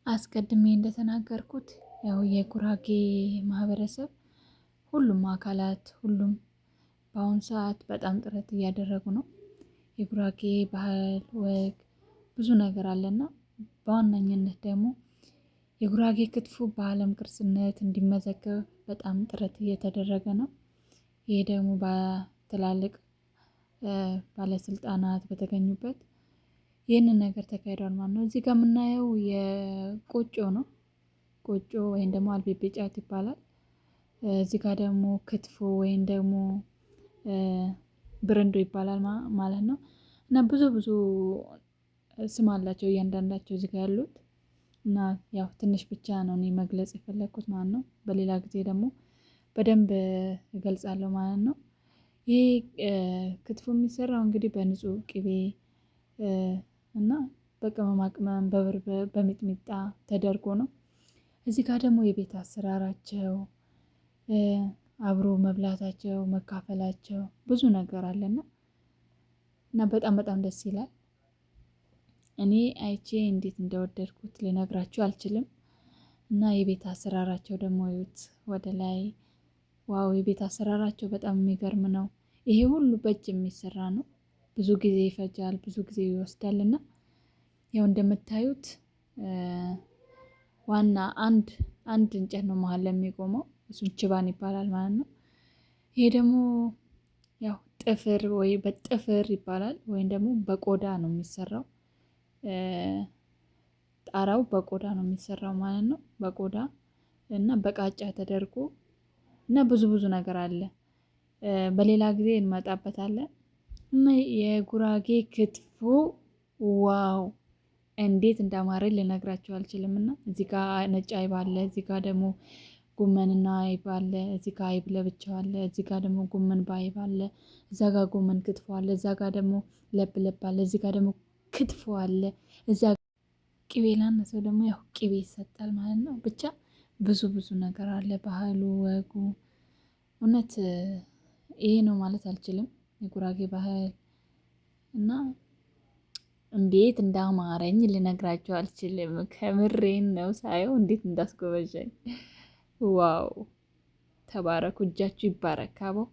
አስቀድሜ እንደተናገርኩት ያው የጉራጌ ማህበረሰብ ሁሉም አካላት ሁሉም በአሁኑ ሰዓት በጣም ጥረት እያደረጉ ነው። የጉራጌ ባህል ወግ ብዙ ነገር አለና በዋነኝነት ደግሞ የጉራጌ ክትፎ በዓለም ቅርስነት እንዲመዘገብ በጣም ጥረት እየተደረገ ነው። ይሄ ደግሞ በትላልቅ ባለስልጣናት በተገኙበት ይህንን ነገር ተካሂዷል ማለት ነው። እዚህ ጋር የምናየው የቆጮ ነው። ቆጮ ወይም ደግሞ አልቤቤ ጫት ይባላል። እዚህ ጋር ደግሞ ክትፎ ወይም ደግሞ ብርንዶ ይባላል ማለት ነው። እና ብዙ ብዙ ስም አላቸው እያንዳንዳቸው እዚህ ጋር ያሉት እና ያው ትንሽ ብቻ ነው እኔ መግለጽ የፈለግኩት ማለት ነው። በሌላ ጊዜ ደግሞ በደንብ እገልጻለሁ ማለት ነው። ይሄ ክትፎ የሚሰራው እንግዲህ በንጹህ ቅቤ እና በቅመማ ቅመም በሚጥሚጣ ተደርጎ ነው። እዚህ ጋር ደግሞ የቤት አሰራራቸው አብሮ መብላታቸው መካፈላቸው ብዙ ነገር አለና እና በጣም በጣም ደስ ይላል። እኔ አይቼ እንዴት እንደወደድኩት ልነግራችሁ አልችልም። እና የቤት አሰራራቸው ደግሞ እዩት ወደ ላይ wow! የቤት አሰራራቸው በጣም የሚገርም ነው። ይሄ ሁሉ በእጅ የሚሰራ ነው። ብዙ ጊዜ ይፈጃል፣ ብዙ ጊዜ ይወስዳል። እና ያው እንደምታዩት ዋና አንድ አንድ እንጨት ነው መሀል ለሚቆመው እሱን ችባን ይባላል ማለት ነው። ይሄ ደግሞ ያው ጥፍር ወይ በጥፍር ይባላል ወይም ደግሞ በቆዳ ነው የሚሰራው። ጣራው በቆዳ ነው የሚሰራው ማለት ነው። በቆዳ እና በቃጫ ተደርጎ እና ብዙ ብዙ ነገር አለ። በሌላ ጊዜ እንመጣበታለን። እና የጉራጌ ክትፎ wow እንዴት እንዳማረ ልነግራችሁ አልችልም። እና እዚህ ጋ ነጭ አይብ አለ፣ እዚህ ጋ ደግሞ ጎመንና አይብ አለ፣ እዚህ ጋ አይብ ለብቻው አለ፣ እዚህ ጋ ደግሞ ጎመን በአይብ አለ፣ እዛ ጋ ጎመን ክትፎ አለ፣ እዛ ጋ ደግሞ ለብ ለብ አለ፣ እዚህ ጋ ደግሞ ክትፎ አለ። እዛ ቅቤ ላነሰው ደግሞ ያው ቅቤ ይሰጣል ማለት ነው። ብቻ ብዙ ብዙ ነገር አለ። ባህሉ ወጉ እውነት ይሄ ነው ማለት አልችልም። የጉራጌ ባህል እና እንዴት እንዳማረኝ ልነግራቸው አልችልም። ከምሬን ነው ሳየው እንዴት እንዳስጎበዣኝ። wow ተባረኩ፣ እጃችሁ ይባረክ አበው።